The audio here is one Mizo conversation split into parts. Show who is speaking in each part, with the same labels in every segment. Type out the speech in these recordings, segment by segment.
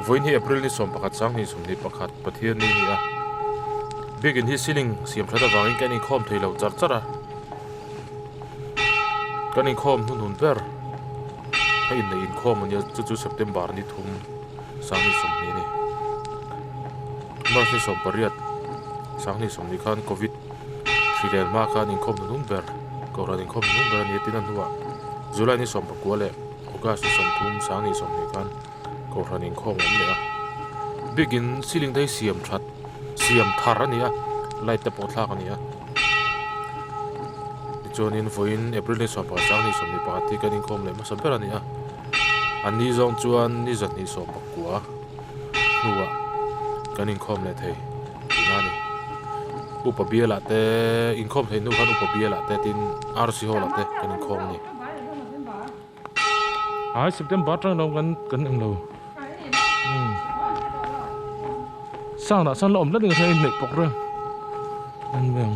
Speaker 1: Vawiin hi April ni 11 2021 Pathianni a ni a. Biakin hi ceiling siam that avangin kan inkhawm thei lo char char a. Kan inkhawm hnuhnun ber a inneih inkhawm a nia chu chu September ni thum 2020 a ni. March ni 18 2020 khan Covid hri len hma khan inkhawm hnuhnun ber kohhran inkhawm hnuhnun ber a ni a tin a hnuah July ni 19 leh August ni 30 2020 khan kohhran inkhawm awm leh a biakin ceiling te hi siam that siam thar a ni a light te pawh thlak a ni a tichuanin vawiin April ni 11 2021 hi kan inkhawm leh hmasa ber a ni a an ni zawng chuan ni zahnih 19 hnuah kan inkhawm leh thei tihna a ni upa bialah te inkhawm theih hnu khan upa bialah te tin RC hall ah te kan inkhawm a ni. Ai September atang lo kan kan eng lo sang dah san la awm tlat in ka hria inneih pawk reng an veng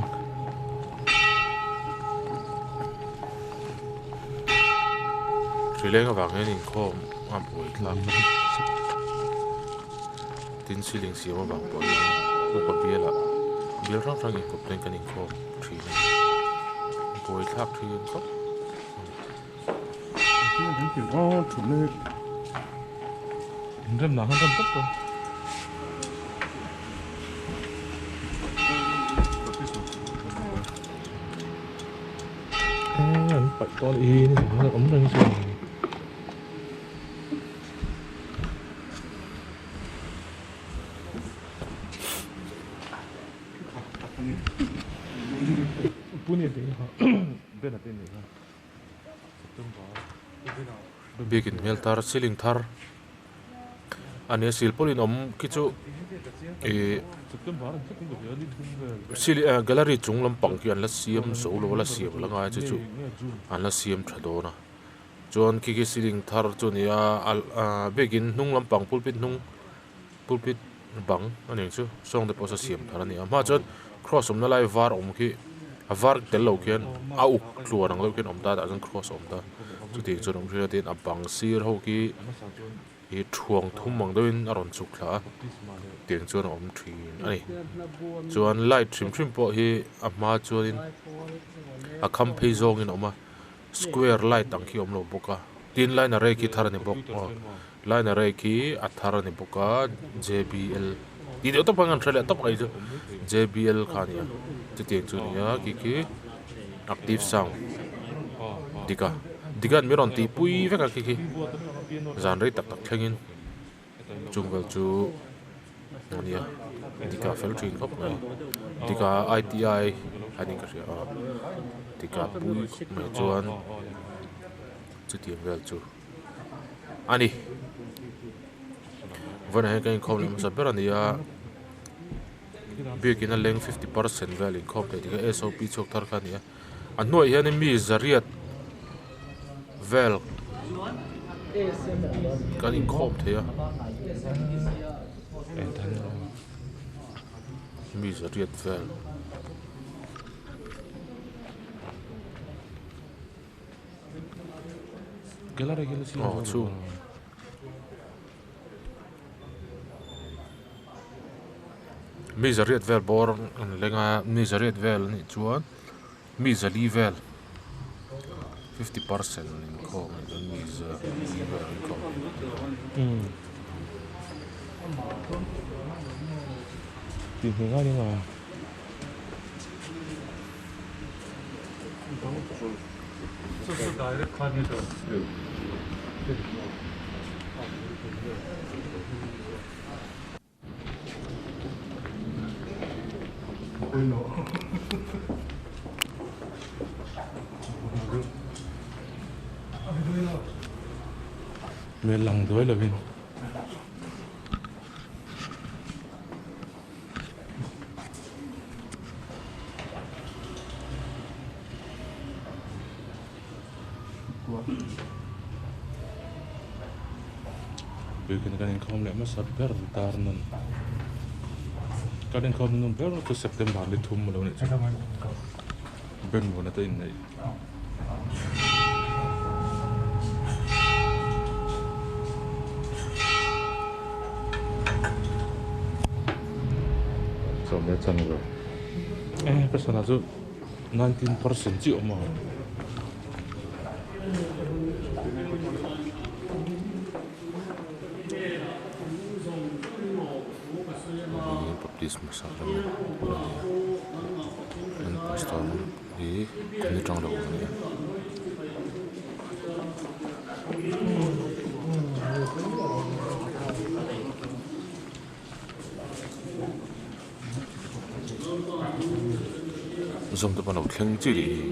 Speaker 1: hrileng avang hian inkhawm a buai thlak tin ceiling siam avang pawh hian upa bialah bial hrang hrang inkawp ten kan inkhawm thin a ni buai thlak thin khawp. Biakin hmel thar ceiling thar a nia silpawlin awm khi chu ihh gallery chung lampang khi an la siam zo lo a la siam la ngai chu chu an la siam tha dawn a chuan khi khi ceiling thar chu a ni a biakin hnung lampang pulpit hnung pulpit bang a nih chu sawng te pawh saw siam thar a ni a hmaah chuan cross awmna lai var awm khi a var tel lo khian a uk tluan ang deuh khian a awm ta tah chuan cross a awm ta chutiang chuan a awm thin a tin a bang sir ho khi ih thuang thum ang deuhin a rawn chhuk thla a tiang chuan a awm thin a ni chuan light hrim hrim pawh hi a hma chuanin a kham phei zawngin a awm a square light ang khi a awm lo bawk a tin line array khi thar a ni bawk aw. Line array khi a thar a ni bawk a J B L tih deuh tawp ang an hre leh tawp mai chu J B L kha a ni a chutiang chu a ni a khi khi active sound dik a dik a min rawn tih pui vek a khi khi zan rei tak tak thlengin chung vel chu a ni a dik a fel thin khawp mai dik a I T I a niin ka hria a dik a pui khawp mai chuan chutiang vel chu. a ni vawiinah hian kan inkhawm leh hmasa ber a ni a biakin a leng fifty percent vel inkhawm theih tikha S O P chhuak thar kha a ni a a hnuaiah hianin mi zariat vel kan inkhawm thei a mi zariat vel. Aw chu mi zariat vel bawr an leng a mi zariat vel anih chuan mi zali vel fifty percent inkhawm anih chuan mi zali vel an inkhawm. Hmel lang duai lovin. Biakin kan inkhawm leh hmasa ber dar nun kan inkhawm nun ber chu September ni thum a lo nih chu bank vawna te inneih. Sawm leh chanve e ka sana chu nineteen percent chiah a awm a. Baptist hmasa lam a ni a an pastor hi an ni tang lo a ni a. Zawm te pawh an lo thleng chiah leh hi.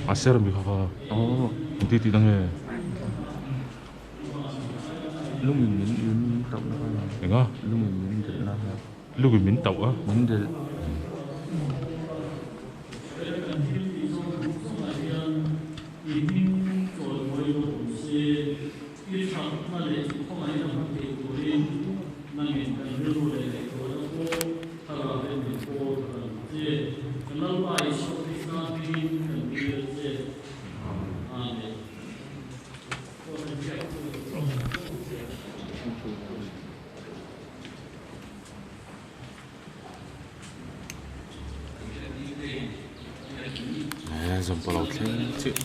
Speaker 1: A ser mi kha kha ti tih na nge.
Speaker 2: Lungin min min tauh na kha
Speaker 1: Enga?
Speaker 2: Lungin min delh na kha.
Speaker 1: Lungin min tauh a?
Speaker 2: Min delh.
Speaker 1: He zawm pawh lo thleng chiah.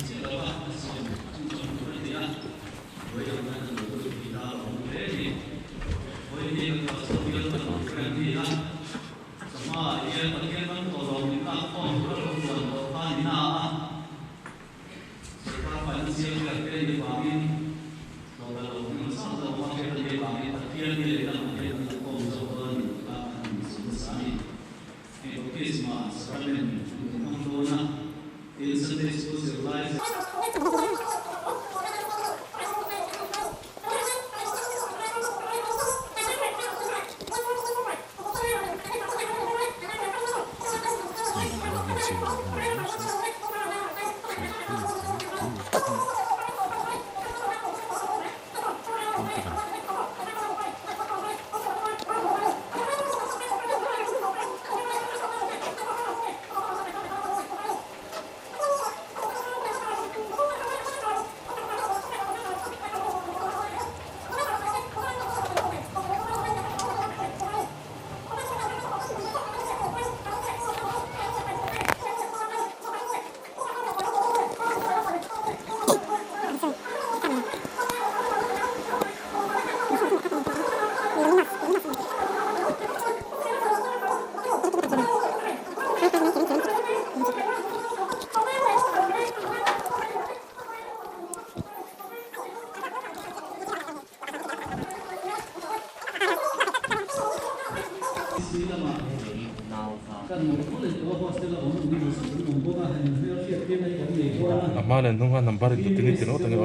Speaker 1: A hma nen hnung khan number in tin in ti ringawt ang e aw.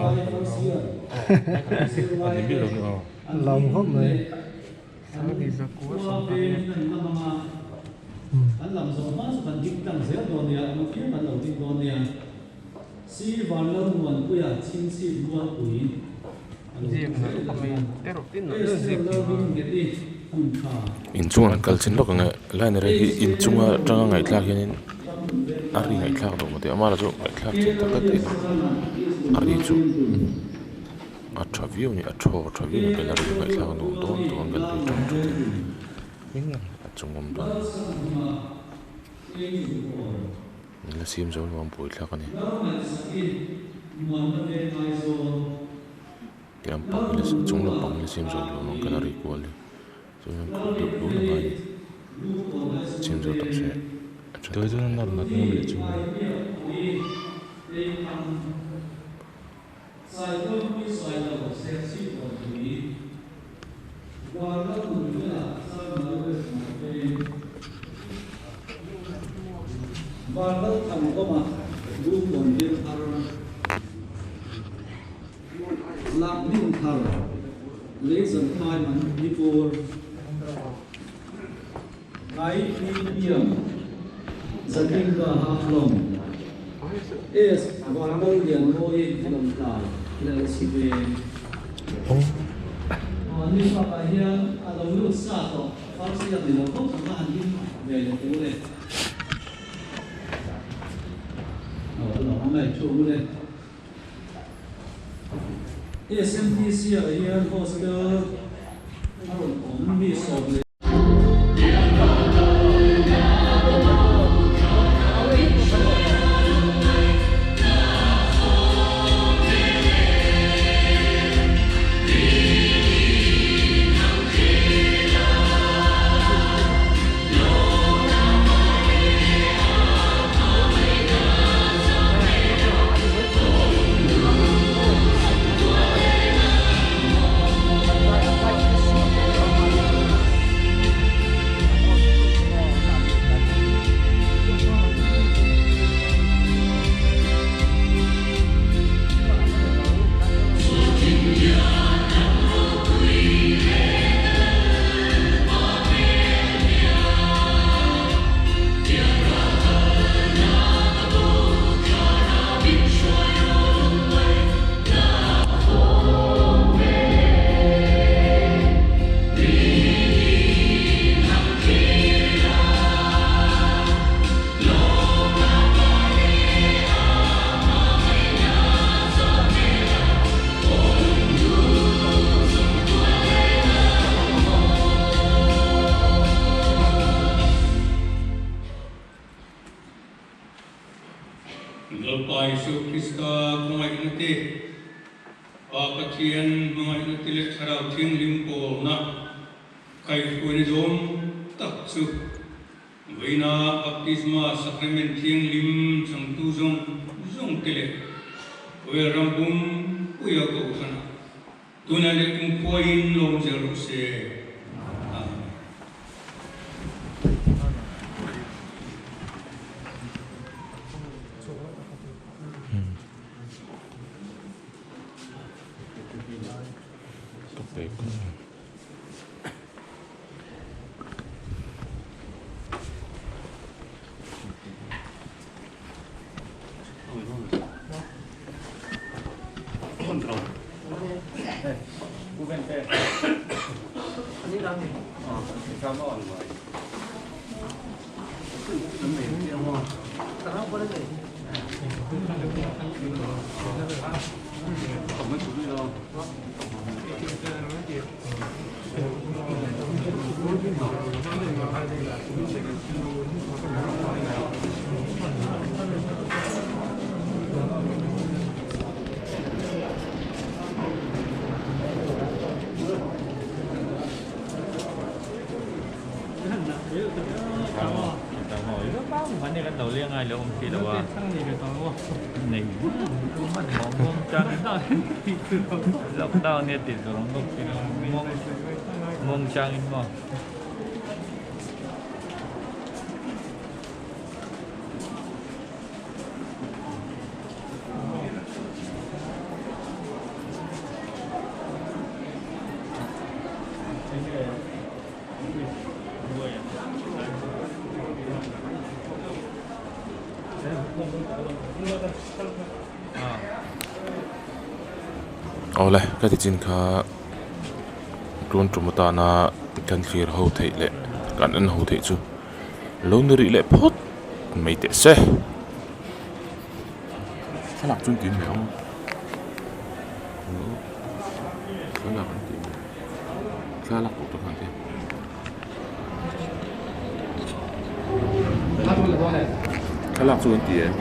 Speaker 1: A ni miah lo ni aw.
Speaker 3: Lam khawp mai.
Speaker 1: Inchung an kal chin lawk ang e line rei hi inchunga atanga ngaihthlak hianin a ri ngaihthlak duh maw tih amah erawh chu ngaihthlak theih tak tak theih a ri chu a tha viau a ni a thaw tha viau a ni a ri ngaihthlak a nuam dawn dawn kan ri tang tha thei a chung awm dan la siam zo lo a buaithlak a ni. Ti lampang hi la chung lampang hi la siam zo lo ang kan a ri kual hi chuan khuh deuh hlun a ngai a ni siam zo tak se a tha tak
Speaker 3: Vanlalthankawma Bungkawn Vengthar, Lakdinthar, Leizanphai Manipur, IPM, Zakinga Haflong, S. Vanlallianmawi Lawngtlai, Lelsih Veng. Ni bakah hian a lo lut sa tawh first year ni lo tho kha han ding ve leh teh u le. Aw a lo awm e thu u le. SMTC ah hian hostel a rawn awm mi sawm leh.
Speaker 4: Lalpa Isu Krista khawngaihna te, Pa Pathian hmangaihna te leh Thlarau Thianghlim pawlna kaihhruaina zawm tak chu Vawiina Baptisma Sacrament Thianghlim changtu zawng zawng te leh khawvel ram pum puia kohhranah Tunah leh kumkhuain lawm zel rawh se. Amen.
Speaker 1: Awle ka ti chin kha tun tum atana kan thlir ho theih leh kan en ho theih chu lo ni rih leh phawt mai teh se thlalak chu an tih hmel ang thlalak an tih hmel thlalak pawh te khan te. Thlalak chu an ti em?